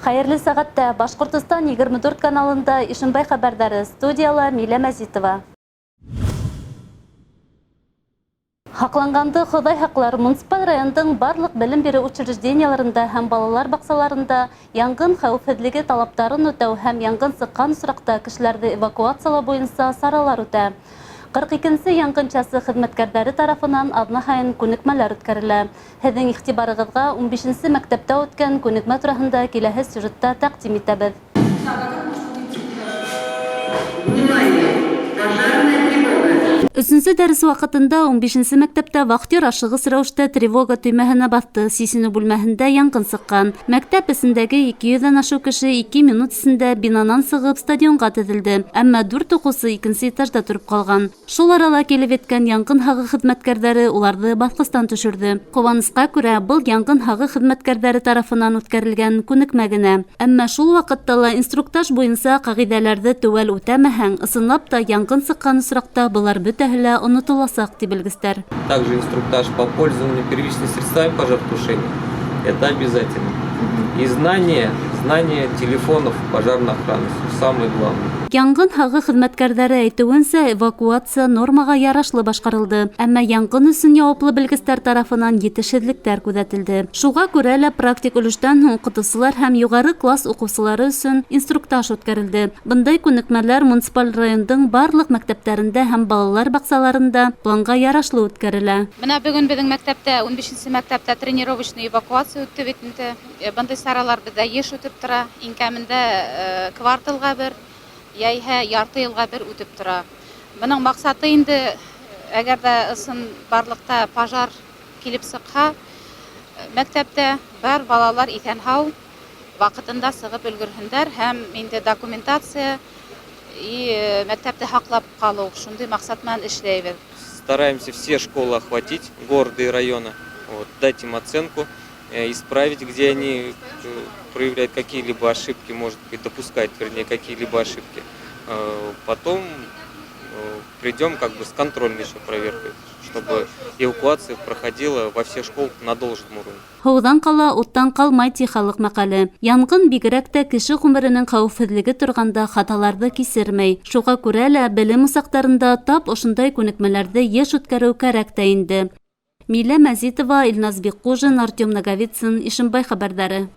Хәйерле сәғәттә! Башҡортостан 24 каналында Ишембай хәбәрҙәре, студияла Милә Мәзитова. Һаҡланғанды Хоҙай һаҡлар. Муниципаль райондың барлыҡ белем биреү учреждениеларында һәм балалар баҡсаларында янгын хәүефһеҙлеге талаптарын үтәү һәм янгын сыҡҡан осраҡта кешеләрҙе эвакуациялау буйынса саралар үтә. 42 нсе янгын часы хеҙмәткәрҙәре тарафынан аҙна һайын күнекмәләр үткәрелә. Һеҙҙең иғтибарығыҙға унбишенсе мәктәптә үткән күнекмә тураһында киләһе сюжетта тәҡдим итәбеҙ. Өсөнсө дәрес ваҡытында унбишенсе мәктәптә вахтер ашығыс рәүештә тревога төймәһенә баҫты, сисенеү бүлмәһендә янгын сыҡҡан. Мәктәп эсендәге ике йөҙҙән ашыу кеше ике минут эсендә бинанан сығып стадионға теҙелде, әммә дүрт уҡыусы икенсе этажда тороп ҡалған. Шул арала килеп еткән янгын һағы хеҙмәткәрҙәре уларҙы баҫҡыстан төшөрҙө. Ҡыуанысҡа күрә, был янгын һағы хеҙмәткәрҙәре тарафынан үткәрелгән күнекмә генә. Әммә шул ваҡытта ла инструктаж буйынса ҡағиҙәләрҙе теүәл үтәмәһәң, ысынлап та янгын сыҡҡан осраҡта былар бөтәһе лә онотоласаҡ, ти белгестәр. Также инструктаж по пользованию первичными средствами пожаротушения. Это обязательно. И знание телефонов пожарной охраны. Самое главное. Янгын һағы хеҙмәткәрҙәре әйтеүенсә, эвакуация нормаға ярашлы башҡарылды. Әммә янгын өсөн яуаплы белгестәр тарафынан етешһеҙлектәр күҙәтелде. Шуға күрә лә практик өлөштән һуң уҡытыусылар һәм юғары класс уҡыусылары өсөн инструктаж үткәрелде. Бындай күнекмәләр муниципаль райондың барлыҡ мәктәптәрендә һәм балалар баҡсаларында планға ярашлы үткәрелә. Бына бөгөн беҙҙең мәктәптә, унбишенсе мәктәптә тренировочный эвакуация үтте бит инде. Бындай саралар беҙҙә йыш үтеп тора. Иң кәмендә кварталға бер, йәиһә ярты йылға бер үтеп тора. Бының маҡсаты инде, әгәр ҙә ысын барлыҡта пожар килеп сыҡһа, мәктәптә бар балалар иҫән-һау ваҡытында сығып өлгөрһөндәр һәм инде документация и мәктәпте һаҡлап ҡалыу, шундай маҡсат менән эшләйбеҙ. Стараемся все школы охватить, города и района, дать им оценку, исправить, где они проявляют какие-либо ошибки, может быть, допускают, вернее, какие-либо ошибки. Потом придем с контрольной еще проверкой, чтобы эвакуация проходила во всех школах на должном уровне. Һыуҙан ҡала, уттан ҡалмай, ти халыҡ мәҡәле. Янғын бигерәк тә кеше ғүмеренең хәүефһеҙлеге торғанда хаталарҙы кисермәй. Шуға күрә лә белем усаҡтарында тап ошондай күнекмәләрҙе йыш үткәреү кәрәк тә инде. Милә Мәзитова, Илназ Бикҡужин, Артем Наговицын, Ишембай хәбәрҙәре.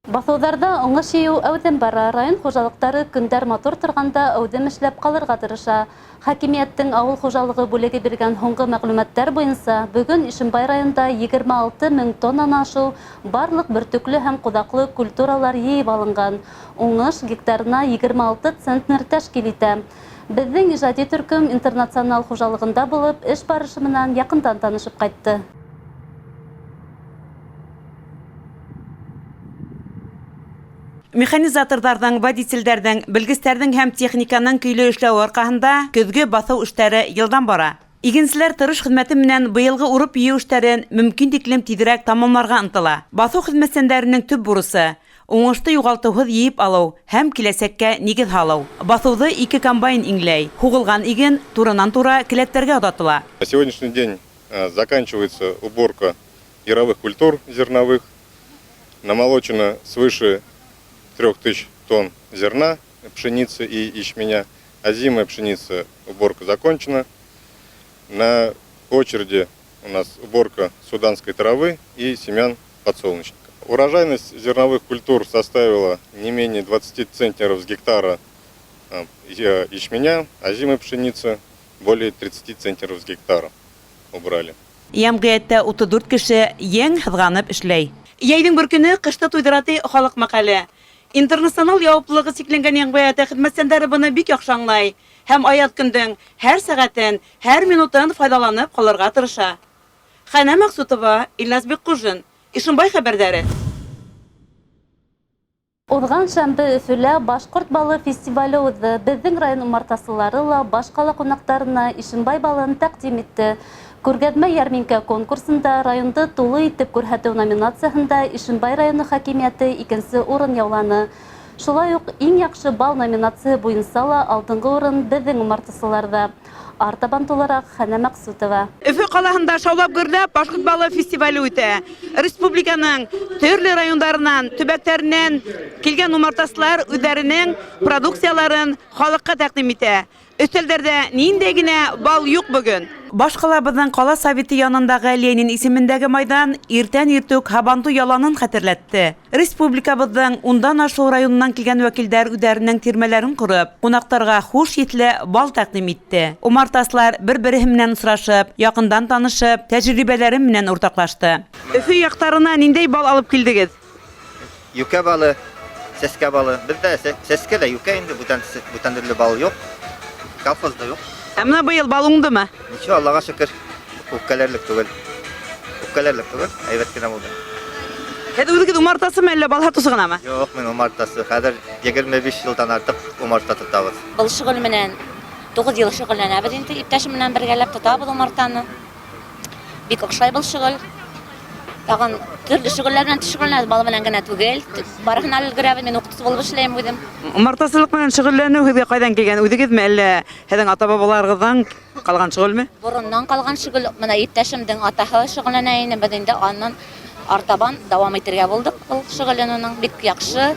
Баҫыуҙарҙа уңыш йыйыу әүҙем бара. Район хужалыҡтары көндәр матур торғанда әүҙем эшләп ҡалырға тырыша. Хакимиәттең ауыл хужалығы бүлеге биргән һуңғы мәғлүмәттәр буйынса бөгөн Ишембай районында 26 мең тоннан ашыу барлыҡ бөртөклө һәм ҡуҙаҡлы культуралар йыйып алынған. Уңыш гектарына 26 центнер тәшкил итә. Беҙҙең ижади төркөм Интернационал хужалығында булып, эш барышы менән яҡындан танышып ҡайтты. Механизаторҙарҙың, водителдәрҙең, белгестәрҙең һәм техниканың көйлө эшләүе арҡаһында көҙгө баҫыу эштәре йылдан бара. Игенселәр тырыш хеҙмәте менән быйылғы урып йыйыу эштәрен мөмкин тиклем тиҙерәк тамамларға ынтыла. Баҫыу хеҙмәтсәндәренең төп бурысы уңышты юғалтыуһыҙ йыйып алыу һәм киләсәккә нигеҙ һалыу. Баҫыуҙы ике комбайн иңләй. Һуғылған иген туранан-тура келәттәргә оҙатыла. На сегодняшний день заканчивается уборка яровых культур зерновых. Намолочено свыше 3000 тонн зерна, пшеницы и ячменя. Озимая пшеница, уборка закончена. На очереди у нас уборка суданской травы и семян подсолнечника. Урожайность зерновых культур составила не менее 20 центнеров с гектара ячменя, озимой пшеницы более 30 центнеров с гектара убрали. Йәмғиәттә 34 кеше ең һыҙғанып эшләй. Йәйҙең бер көнө ҡышты туйҙыра, ти халыҡ мәҡәле. Интернационал яуаплылығы сикләнгән йәмғиәте хеҙмәтсәндәре быны бик яҡшы аңлай һәм аяҙ көндөң һәр сәғәтен, һәр минутын файҙаланып ҡалырға тырыша. Хәнә Мәҡсутова, Илназ Бикҡужин, Ишембай хәбәрҙәре. Уҙған шәмбе Өфөлә Башҡорт балы фестивале уҙҙы. Беҙҙең район умартасылары ла баш ҡала ҡунаҡтарына Ишембай балын тәҡдим итте. Күргәҙмә йәрминкә конкурсында районды тулы итеп күрһәтеү номинацияһында Ишембай районы хакимиәте икенсе урын яуланы. Шулай уҡ иң яҡшы бал номинацияһы буйынса ла алдынғы урын беҙҙең умартасыларҙа. Артабан тулыраҡ Хәнә Мәҡсүтова. Өфө ҡалаһында шаулап гөрләп башҡорт балы фестивале үтә. Республиканың төрлө райондарынан, төбәктәренән килгән умартасылар үҙҙәренең продукцияларын халыҡҡа тәҡдим итә. Өҫтәлдәрҙә ниндәй генә бал юҡ бөгөн. Баш ҡалабыҙҙың ҡала советы янындағы Ленин исемендәге майҙан иртән иртүк Һабантуй яланын хәтерләтте. Республикабыҙҙың ундан ашыу районынан килгән вәкилдәр үҙҙәренең тирмәләрен ҡороп, ҡунаҡтарға хуш еҫле бал тәҡдим итте. Умартасылар бер-береһе менән осрашып, яҡындан танышып, тәжрибәләре менән уртаҡлашты. Өфө яҡтарына ниндәй бал алып килдегеҙ? Йүкә балы, сәскә балы. Беҙҙә сәскә лә йүкә инде, бүтән бүтән төрлө бал юҡ. Колхозда юҡ. Ә бына быйыл бал уңдымы? Ничего, Аллаға шөкөр. Үпкәләрлек түгел. Үпкәләрлек түгел, әйбәт кенә булды. Һеҙ үҙегеҙ умартасымы әллә бал һатыусы ғынамы? Юҡ, мин умартасы. Хәҙер 25 йылдан артыҡ умарта тотабыҙ. Был шөғөл менән 9 йыл шөғөлләнәбеҙ инде, иптәшем менән бергәләп тотабыҙ умартаны. Бик оҡшай был шөғөл. Тағын төрлө шөғөлләр менән шөғөлләнәбеҙ, бал менән генә түгел. Барыһына өлгөрәбеҙ, мин уҡытыусы булып эшләйем үҙем. Умартасылыҡ менән шөғөлләнеү һеҙгә ҡайҙан килгән? Үҙегеҙме әллә һеҙҙең ата-бабаларығыҙҙан ҡалған шөғөлмө? Бороннан ҡалған шөғөл, бына иптәшемдең атаһы шөғөлләнә ине, беҙ инде анан артабан дауам итергә булдыҡ был шөғөлөн уның. Бик яҡшы,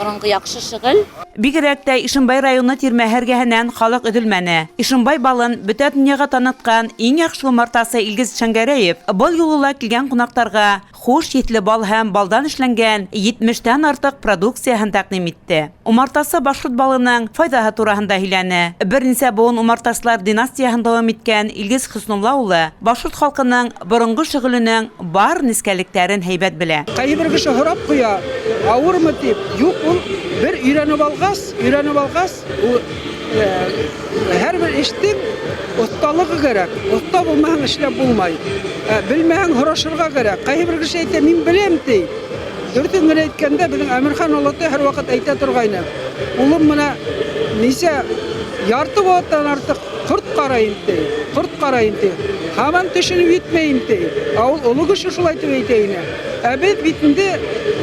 боронғо яҡшы шөғөл. Бигерәк тә Ишембай районы тирмәһе эргәһенән халыҡ өҙөлмәне. Ишембай балын бөтә донъяға танытҡан иң яҡшы умартасы Илгиз Шәңгәрәев был юлы ла килгән ҡунаҡтарға хуш еҫле бал һәм балдан эшләнгән 70-тән артыҡ продукцияһын тәҡдим итте. Умартасы башҡорт балының файҙаһы тураһында һөйләне. Бер нисә быуын умартасылар династияһын дауам иткән Илгиз Хөснулла улы башҡорт халҡының боронғо шөғөлөнөң бар нескәлектәрен һәйбәт белә. Ҡайһы бер кеше һорап ҡуя, ауырмы тип. Юҡ, ул бер өйрәнеп алғас, өйрәнеп алғас, ул һәр бер эштең оҫталығы кәрәк. Оҫта булмаһаң эшләп булмай. Белмәһәң һорашырға кәрәк. Ҡайһы бер кеше әйтә, мин беләм ти. Дөрөҫөн генә әйткәндә, беҙҙең Әмирхан олатай һәр ваҡыт әйтә торғайны. Улым бына нисә ярты ваҡыттан артыҡ ҡорт ҡарайым ти, ҡорт ҡарайым ти. Һаман төшөнөп етмәйем ти. Ә ул оло кеше шулай тип әйтә ине. Ә беҙ бит инде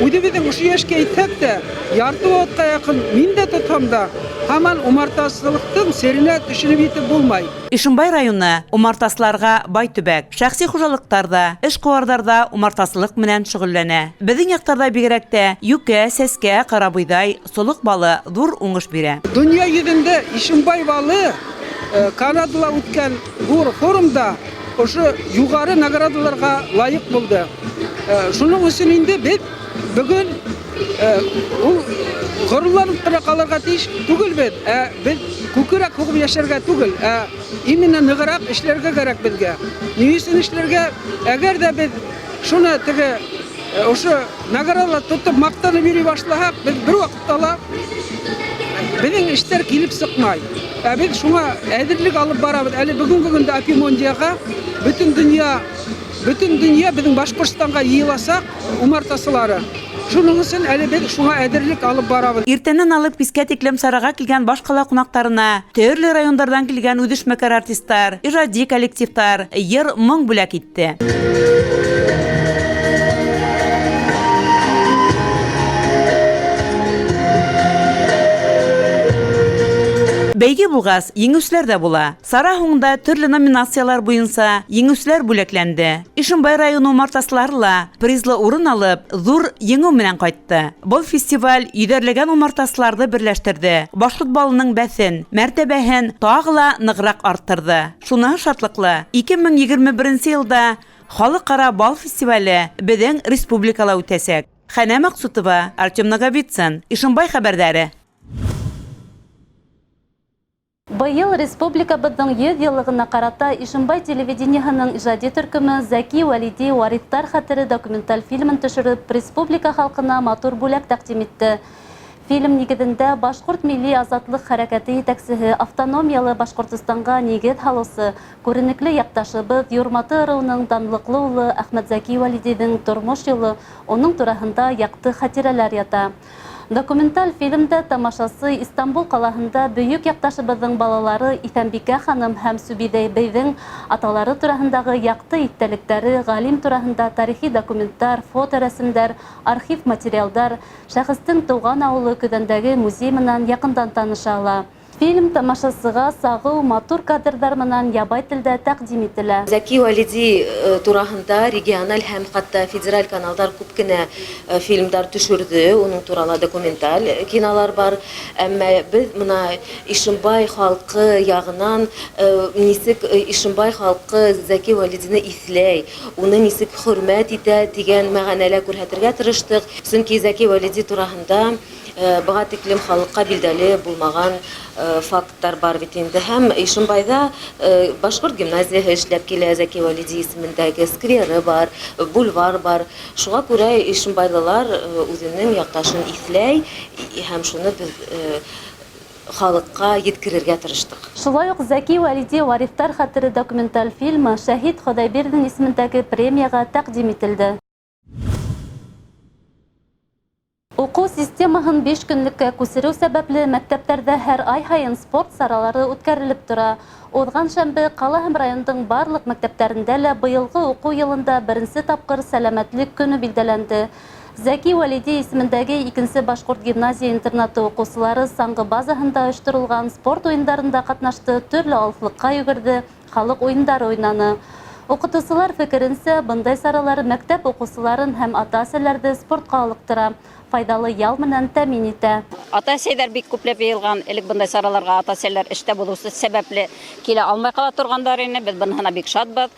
үҙебеҙҙең ошо йәшкә әйтһәк тә, ярты ваҡытҡа яҡын мин дә тотһам да, һаман умартасылыҡтың серенә төшөнөп етеп булмай. Ишембай районы умартасыларға бай төбәк. Шәхси хужалыҡтар ҙа, эшҡыуарҙар ҙа умартасылыҡ менән шөғөлләнә. Беҙҙең яҡтарҙа бигерәк тә йүкә, сәскә, ҡарабойҙай, солоҡ балы ҙур уңыш бирә. Донъя йөҙөндә Ишембай балы Канадала үткән ҙур форумда ошо юғары наградаларға лайыҡ булды. Шуның өсөн инде беҙ бөгөн ул ғорурланып ҡына ҡалырға тейеш түгелбеҙ, ә беҙ күкрәк һуғып йәшәргә түгел, ә именно нығыраҡ эшләргә кәрәк беҙгә. Ни өсөн эшләргә? Әгәр ҙә беҙ шуны теге ошо наградалар тотоп маҡтанып йөрөй башлаһаҡ, беҙ бер ваҡытта ла беҙҙең эштәр килеп сыҡмай. Ә беҙ шуңа әҙерлек алып барабыҙ. Әле бөгөнгө көндә Апимондияға бөтөн донъя беҙҙең Башҡортостанға йыйыласаҡ умартасылары. Шуның өсөн әле беҙ шуңа әҙерлек алып барабыҙ. Иртәнән алып кискә тиклем сараға килгән баш ҡала ҡунаҡтарына төрлө райондарҙан килгән үҙешмәкәр артистар, ижади коллективтар йыр-моң бүләк итте. Бәйге булғас, еңеүселәр ҙә була. Сара һуңында төрлө номинациялар буйынса еңеүселәр бүләкләнде. Ишембай районы умартасылары ла призлы урын алып, ҙур еңеү менән ҡайтты. Был фестиваль йөҙәрләгән умартасыларҙы берләштерҙе. Башҡорт балының бәҫен, мәртәбәһен тағы ла нығыраҡ арттырҙы. Шуныһы шатлыҡлы, 2021 йылда Халыҡ-ара бал фестивале беҙҙең республикала үтәсәк. Хәнә Маҡсутова, Артем Наговицын, Ишембай хәбәрҙәре. Быйыл республикабыҙҙың 100 йыллығына ҡарата Ишембай телевидениеһының ижади төркөмө Зәки Вәлиди Вариҫтар хәтере документаль фильмын төшөрөп, республика халҡына матур бүләк тәҡдим итте. Фильм нигеҙендә башҡорт милли азатлыҡ хәрәкәте етәксеһе, автономиялы Башҡортостанға нигеҙ һалыусы, күренекле яҡташыбыҙ Юрматы ырыуының данлыҡлы улы Әхмәтзәки Вәлидиҙең тормош юлы, уның тураһында яҡты хәтирәләр ята. Документаль фильмда тамашасы Истанбул ҡалаһында бөйөк яҡташыбыҙҙың балалары Иҫәнбикә ханым һәм Сүбиҙәй бейҙең аталары тураһындағы яҡты иҫтәлектәре, ғалим тураһында тарихи документтар, фоторәсемдәр, архив материалдар, шәхестең тыуған ауылы Көҙәндәге музей менән яҡындан таныша ала. Фильм тамашасыға сағыу матур кадрҙар менән ябай телдә тәҡдим ителә. Зәки Вәлиди тураһында региональ һәм хатта федераль каналдар күп кенә фильмдар төшөрҙө, уның турала документаль кинолар бар. Әммә беҙ мына Ишембай халҡы яғынан нисек Ишембай халҡы Зәки Вәлидине иҫләй, уны нисек хөрмәт итә тигән мәғәнәлә күрһәтергә тырыштыҡ. Сөнки Зәки Вәлиди тураһында быға тиклем халыҡҡа билдәле булмаған факттар бар бит инде. Һәм Ишембайҙа башҡорт гимназияһы эшләп килә, Зәки Вәлиди исемендәге скверы бар, бульвар бар. Шуға күрә ишембайлылар үҙенең яҡташын иҫләй һәм шуны беҙ халыҡҡа еткерергә тырыштыҡ. Шулай уҡ Зәки Вәлиди варифтар хәтере документаль фильмы Шәһит Хоҙайбирҙин исемендәге премияға тәҡдим ителде. Уҡыу системаһын 5 көнлөккә күсереү сәбәпле мәктәптәрҙә һәр ай һайын спорт саралары үткәрелеп тора. Уҙған шәмбе ҡала һәм райондың барлыҡ мәктәптәрендә лә быйылғы уҡыу йылында беренсе тапҡыр сәләмәтлек көнө билдәләнде. Зәки Вәлиди исемендәге 2-нсе башҡорт гимназия интернаты уҡыусылары саңғы базаһында ойошторолған спорт уйындарында ҡатнашты, төрлө алыҫлыҡҡа йүгерҙе, халыҡ уйындары уйнаны. Уҡытыусылар фекеренсә, бындай саралар мәктәп уҡыусыларын һәм ата-әсәләрҙе спортҡа алыҡтыра, файҙалы ял менән тәьмин итә. Ата-әсәйҙәр бик күпләп йыйылған, элек бындай сараларға ата-әсәләр эштә булыусы сәбәпле килә алмай ҡала торғандар ине. Беҙ быныһына бик шатбыҙ.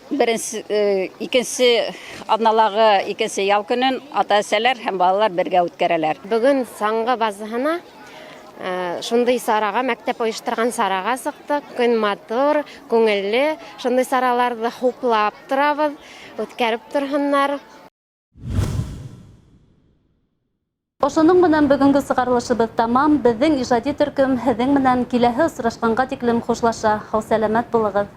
Беренсе, икенсе аҙналағы икенсе ял көнөн ата-әсәләр һәм балалар бергә үткәрәләр. Бөгөн саңғы базаһына шундай сараға, мәктәп ойошторған сараға сыҡтыҡ. Көн матур, күңелле. Шундай сараларҙы хуплап торабыҙ, үткәреп торһоннар. Ошоноң менән бөгөнгө сығарылышыбыҙ тамам. Беҙҙең ижади төркөм һеҙҙең менән киләһе осрашҡанға тиклем хушлаша. Һау-сәләмәт булығыҙ.